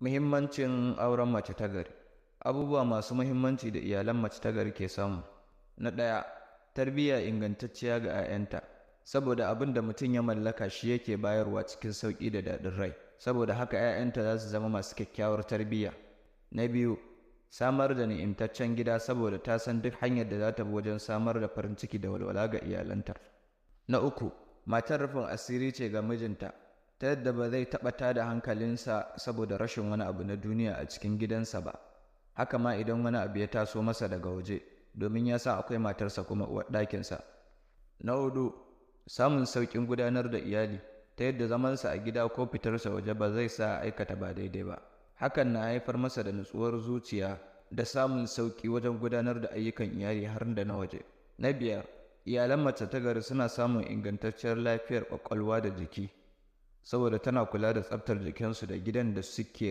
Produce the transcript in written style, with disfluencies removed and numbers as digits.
Muhimmancin auren mace ta gari. Abubuwa masu muhimmanci da iyalan mace ta gari ke samu. Na ɗaya, tarbiyya ingantacciya ga 'ya'yanta. Saboda abin da mutum ya mallaka shi yake bayarwa cikin sauƙi da daɗin rai. Saboda haka 'ya'yanta za su zama masu kyakkyawar tarbiyya. Na biyu, samar da ni'imtaccen gida saboda ta san duk hanyar da za ta bi wajen samar da farin ciki da walwala ga iyalanta. Na uku, matar rufin asiri ce ga mijinta, ta yadda ba zai taɓa tada hankalinsa saboda rashin wani abu na duniya a cikin gidansa ba. Haka ma idan wani abu ya taso masa daga waje, domin ya san akwai matarsa kuma uwar ɗakinsa. Na hudu, samun sauƙin gudanar da iyali, ta yadda zamansa a gida ko fitarsa waje ba zai sa a aikata ba daidai ba. Hakan na haifar masa da nutsuwar zuciya da samun sauƙi wajen gudanar da ayyukan iyali har da na waje. Na biyar, iyalan mace ta gari suna samun ingantacciyar lafiyar ƙwaƙwalwa da jiki, saboda tana kula da tsaftar jikinsu da gidan da suke.